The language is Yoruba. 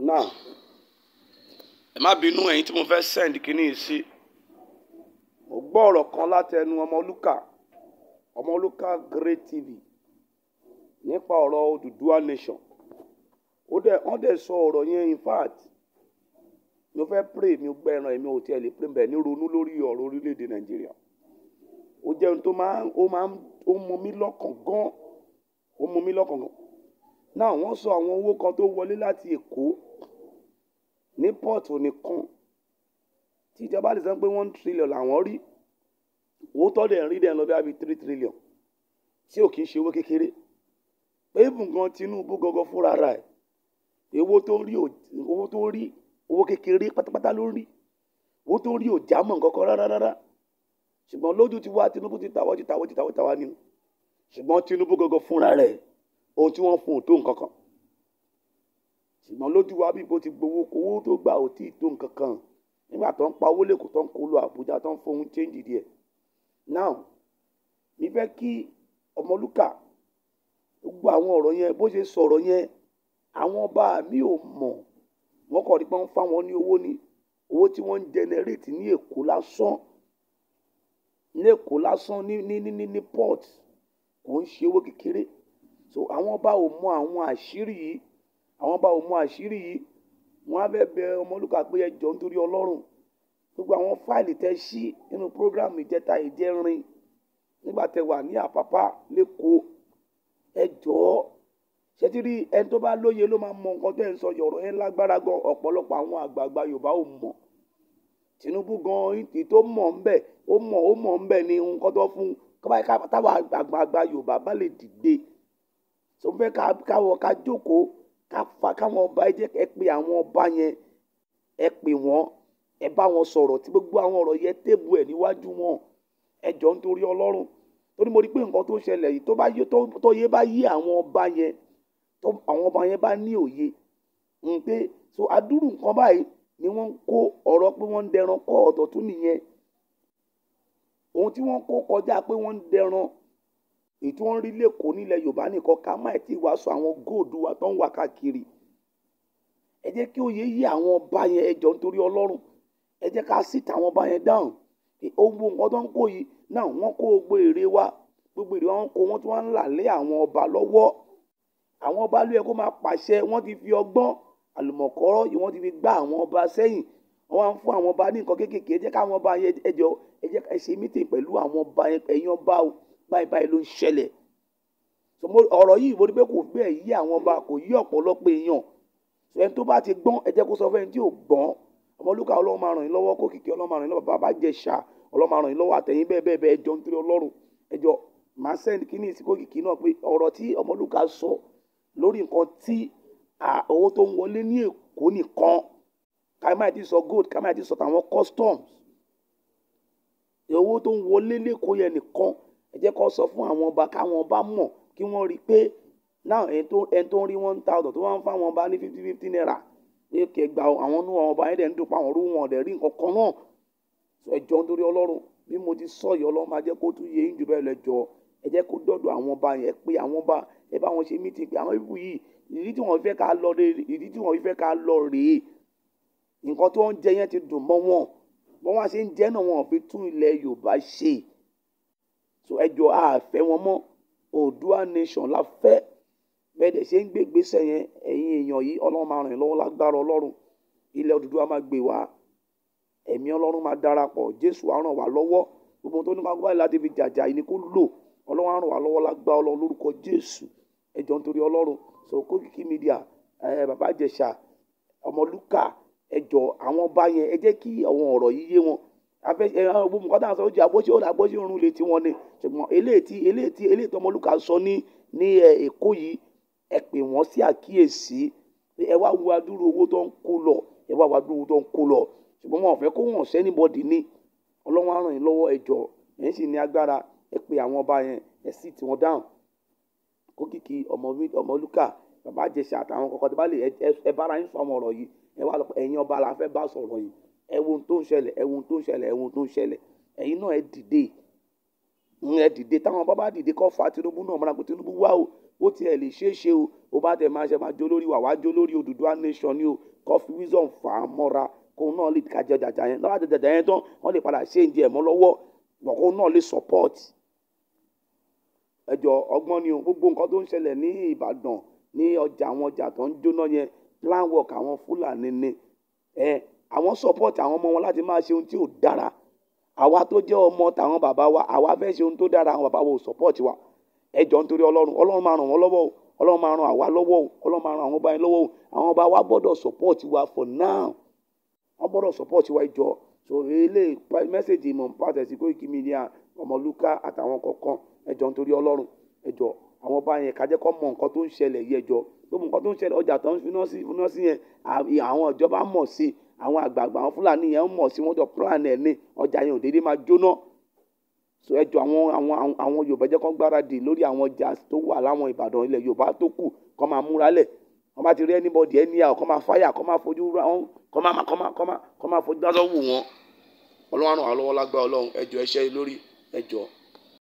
Now, ẹ má bínú ẹ̀yin tí mo fẹ́ send kíní yìí sí. Mo gbọ́ ọ̀rọ̀ kan láti ẹnu Ọmọlúkà, Ọmọlúkà Great TV, nípa ọ̀rọ̀ Odùduwà Nation. Ó dẹ̀ wọ́n dẹ̀ sọ ọ̀rọ̀ yẹn. In fact, mo fẹ́ pray, mi ò gbẹ́ ẹran, èmi ò tiẹ̀ lè pray bẹ́ẹ̀ ní ronú lórí ọ̀rọ̀ orílẹ̀-èdè Nàìjíríà. Ó jẹ́ ohun tó máa ń ó máa ń ó mú mi lọ́kàn gan, ó mú mi lọ́kàn gan. Now, wọ́n sọ àwọn owó kan tó wọlé láti Èkó ní port nìkan, tí ìjọba lè sọ pé 1 trillion làwọn rí. Owó tó dẹ̀ ń rí dẹ̀ ń lọ bí i 3 trillion, tí ò kì í ṣe owó kékeré. Pé even gan Tinubu gangan fúnra rẹ̀, owó tó ń rí, owó tó ń rí, owó kékeré pátápátá ló ń rí. Owó tó ń rí ò já mọ́ nǹkan kan rárá rárá. Ṣùgbọ́n lójú ti wá, Tinubu ti tàwọ́, ti tàwọ́, ti tàwọ́, tàwa ni o. Ṣùgbọ́n Tinubu gangan fúnra rẹ̀, ohun tí wọ́n fún un tó nǹkan kan. Ṣùgbọ́n lójú wa, bí bó ti gbowó, owó tó gbà ò tí ì tó nǹkan kan, nígbà tó ń pa owó lẹ́kọ̀ọ́, tó ń kó lọ Àbújá, tó ń fohun change díẹ̀. Now, mi fẹ́ kí Ọmọlúkà gbogbo àwọn ọ̀rọ̀ yẹn, bó ṣe sọ̀rọ̀ yẹn, àwọn ọba mi ò mọ̀. Wọ́n kọ̀ rí pé wọ́n fáwọn ní owó ní owó tí wọ́n ń generate ní Èkó lásán, ní Èkó lásán, ní port, kò ń ṣe owó kékeré. So àwọn ọba ò mọ àwọn àṣírí yìí, àwọn ọba ò mọ àṣírí yìí. Wọ́n á fẹ́ bẹ Ọmọlúkà pé ẹ jọ̀ọ́, nítorí Ọlọ́run, gbogbo àwọn fáìlì tẹ́ ṣí nínú program ìjẹta, ìjẹrin, nígbà tẹ́ wà ní Àpápá lẹ́kọ̀ọ́, ẹ jọ̀ọ́, ṣe ti rí? Ẹni tó bá lóye ló máa mọ nǹkan tẹ́ ń sọ. Ọ̀rọ̀ yẹn lágbára gan. Ọ̀pọ̀lọpọ̀ àwọn àgbààgbà Yorùbá ò mọ̀. Tinubu gan, ìtì tó mọ̀ ń bẹ̀, ó mọ̀, ó mọ̀ ń bẹ̀ ní nǹkan tó fún táwọn àgbààgbà Yorùbá bá lè dìde. So fẹ́ káwọ ká jókòó, ká fa káwọn ọba, ẹ jẹ́ ẹ pé àwọn ọba yẹn, ẹ pè wọ́n, ẹ bá wọn sọ̀rọ̀, tí gbogbo àwọn ọ̀rọ̀ yẹn table ẹ̀ níwájú wọn. Ẹ jọ̀ọ́, nítorí Ọlọ́run, torí mo rí pé nǹkan tó ṣẹlẹ̀ yìí, tó bá yé, tó yé bá yé àwọn ọba yẹn, tó àwọn ọba yẹn bá ní òye ń pé so adúrú nǹkan báyìí ni wọ́n ń kó. Ọ̀rọ̀ pé wọ́n ń dẹran kọ́, ọ̀tọ̀ tún nìyẹn. Ohun tí wọ́n kó kọjá pé wọ́n ń dẹran. Èyí tí wọ́n rí lẹ́kọ̀ọ́ nílẹ̀ Yorùbá nìkan, ká má tí wàá sọ àwọn gold wa tó ń wà káàkiri. Ẹ jẹ́ kí òye yé àwọn ọba yẹn. Ẹ jọ̀ọ́, nítorí Ọlọ́run, ẹ jẹ́ ká sit àwọn ọba yẹn down. Owó nǹkan tó ń kó yìí náà, wọ́n kó gbogbo èrè wa, gbogbo èrè wọn kó, wọ́n tí wọ́n ń là lé àwọn ọba lọ́wọ́. Àwọn ọba ló yẹ kó máa pàṣẹ. Wọ́n ti fi ọgbọ́n àlùmọ̀kọ́rọ́ yìí, wọ́n ti fi gbá àwọn ọba sẹ́yìn. Wọ́n wá ń fún àwọn ọba ní nǹkan kéékèèké. Ẹ jẹ́ káwọn ọba yẹn, ẹ jọ̀ọ́, ẹ jẹ́ ẹ ṣe meeting pẹ̀lú àwọn ọba yẹn. Ẹ̀yin ọba o, báyìí báyìí ló ń ṣẹlẹ̀. Ọ̀rọ̀ yìí, mo rí pé kò bẹ́ẹ̀ yí àwọn ọba, kò yí ọ̀pọ̀lọpọ̀ èèyàn. Ẹni tó bá ti gbọ́n, ẹ jẹ́ kó sọ fún ẹni tí ò gbọ́n. Ọmọlúkà, Ọlọ́run máa ràn yín lọ́wọ́. Kókìkí, Ọlọ́run máa ràn yín lọ́wọ́. Bàbá Jẹ̀ṣà, Ọlọ́run máa ràn yín lọ́wọ́, àtẹ̀yìn bẹ́ẹ̀ bẹ́ẹ̀ bẹ́ẹ̀. Ẹ jọ̀ọ́, nítorí Ọlọ́run, ẹ jọ̀ọ́, màá send kíní sí Kókìkí náà pé ọ̀rọ̀ tí Ọmọlúkà sọ lórí nǹkan tí owó tó ń wọlé ní Èkó nìkan, ká má ti sọ gold, ká má ti sọ tàwọn customs, owó tó ń wọlé lẹ́kọ̀ọ́ yẹn nìkan, ẹ jẹ́ kó sọ fún àwọn ọba, káwọn ọba mọ̀, kí wọ́n rí i pé náà ẹni tó ń rí 1,000, tó wọ́n ń fáwọn ọba ní fifty fifty naira ní kẹgbà, àwọn inú àwọn ọba yẹn dẹ̀ ń dùn pa àwọn orú wọn dẹ̀ rí nǹkan kan náà. Ẹ jọ̀ọ́, nítorí Ọlọ́run, bí mo ti sọ yìí, Ọlọ́run máa jẹ́ kó tún yé yín jù bẹ́ẹ̀ lọ. Ẹ jọ̀ọ́, ẹ jẹ́ kó dọ́dọ̀ àwọn ọba yẹn, pé àwọn ọba, ẹ bá wọn ṣe meeting pé àwọn ibù yìí, ìdí tí wọ́n fẹ́ ká lọ rèé, ìdí tí wọ́n fẹ́ ká lọ rèé. Nǹkan tó ń jẹ yẹn ti dùn mọ́ wọn. Bọ́n wá ṣe ń jẹ́ náà, wọn ò fi tún ilẹ̀ Yorùbá ṣe. So ẹ jọ̀ọ́, a fẹ́ wọn mọ́. Oòduà Nation la fẹ́. Bẹ́ẹ̀ dẹ̀ ṣe ń gbé ìgbésẹ̀ yẹn, ẹ̀yin èèyàn yìí, Ọlọ́run máa ràn yín lọ́wọ́ lágbára Ọlọ́run. Ilẹ̀ Odùduwà máa gbè wá, ẹ̀mí Ọlọ́run máa darapọ̀, Jésù á ràn wá lọ́wọ́. Gbogbo tó ní ká wáyé láti fi jàjà yìí ni kó lò. Ọlọ́run á ràn wá lọ́wọ́ lágbára Ọlọ́run lórúkọ Jésù. Ẹ jọ̀ọ́, nítorí Ọlọ́run. So Kókìkí Media, ẹ Bàbá Ìjẹ̀ṣà, Ọmọlúkà, ẹ jọ̀ọ́, àwọn ọba yẹn, ẹ jẹ́ kí àwọn ọ̀rọ̀ yìí yé wọn. Afẹ́ ẹ gbogbo nǹkan tá à ń sọ, ó jẹ́ àbóṣe ó àbóṣe òrùn létí wọn ni. Ṣùgbọ́n eléyìí tí Ọmọlúkà sọ ní Èkó yìí, ẹ pè wọ́n sí àkíyèsí. Ẹ wá wo adúrú owó tó ń kó lọ, ẹ wá wo adúrú owó tó ń kó lọ. Ṣùgbọ́n wọn ò fẹ́ kó wọ́n sí anybody ní. Ọlọ́run á ràn yín lọ́wọ́. Ẹ jọ̀ọ́, ẹ̀yin sì ní agbára, ẹ pè àwọn ọba yẹn, ẹ sit wọn down. Kókìkí, Ọmọlúkà, Bàbá Ìjẹ̀ṣà àtàwọn kọ̀ọ̀kan tó bá lè, ẹ bára yín sọ àwọn ọ̀rọ̀ yìí. Ẹ wá lọ, ẹ̀yin ọba la fẹ́ bá sọ̀rọ̀ yìí. Ẹ wo ohun tó ń ṣẹlẹ̀, ẹ wo ohun tó ń ṣẹlẹ̀, ẹ wo ohun tó ń ṣẹlẹ̀. Ẹ̀yin náà, ẹ dìde, ẹ dìde. Táwọn ọba bá dìde, kó fa Tinubu náà mọ́ra pé Tinubu wá o. Ó tiẹ̀ lè ṣeé ṣe o, ó bá tẹ̀ máa ṣe máa jó lórí wà wá jó lórí Odùduwà nation ni o. Kó fi wisdom fà á mọ́ra, kóun náà lè kájọ jàjà yẹn. Lọ́wọ́ jàjà yẹn tán, wọ́n lè padà ṣe ìdí ẹ̀ mọ́ lọ́wọ́, kóun náà lè support. Ẹjọ́ ọgbọ́n ni o. Gbogbo nǹkan tó ń ṣẹlẹ̀ ní Ìbàdàn, ní ọjà, àwọn ọjà tó ń jóná yẹn, plan work àwọn Fúlàní ni. Ẹ àwọn support àwọn ọmọ wọn láti máa ṣe ohun tí ò dára. Àwa tó jẹ́ ọmọ tàwọn bàbá wa, àwa fẹ́ ṣe ohun tó dára, àwọn bàbá wa ò support wa. Ẹ jọ̀ọ́, nítorí Ọlọ́run, Ọlọ́run máa ràn wọ́n lọ́wọ́ o, Ọlọ́run máa ràn àwa lọ́wọ́ o, Ọlọ́run máa ràn àwọn ọba yẹn lọ́wọ́ o. Àwọn ọba wa gbọ́dọ̀ support wa for now, wọ́n gbọ́dọ̀ support wa. Ẹ jọ̀ọ́. So ilé message mọ̀ pàṣẹ sí Koiki Media, Ọmọlúkà àtàwọn kọ̀ọ̀kan. Ẹ jọ̀ọ́, nítorí Ọlọ́run, ẹ jọ̀ọ́, àwọn ọba yẹn, ká jẹ́ kó mọ nǹkan tó ń ṣẹlẹ̀ yìí. Ẹ jọ̀ọ́, gbogbo nǹkan tó ń ṣẹlẹ̀, ọjà tó ń finá sí yẹn, àwọn ìjọba mọ̀ sí, àwọn àgbààgbà àwọn Fúlàní yẹn mọ̀ sí, wọ́n jọ plan ẹ̀ ní ọjà yẹn ò déédéé máa jóná. So ẹ jọ̀ọ́, àwọn Yorùbá, jẹ́ kó gbáradì lórí àwọn ọjà tó wà láwọn Ìbàdàn, ilẹ̀ Yorùbá tó kù, kó máa múra lẹ̀. Wọ́n bá ti rí anybody anyhow, kó máa fire, kó máa fojú lásán wò wọ́n. Ọlọ́run á ràn wá lọ́wọ́ lágbára Ọlọ́run. Ẹ jọ̀ọ́, ẹ ṣẹ́ lórí, ẹ jọ̀ọ́.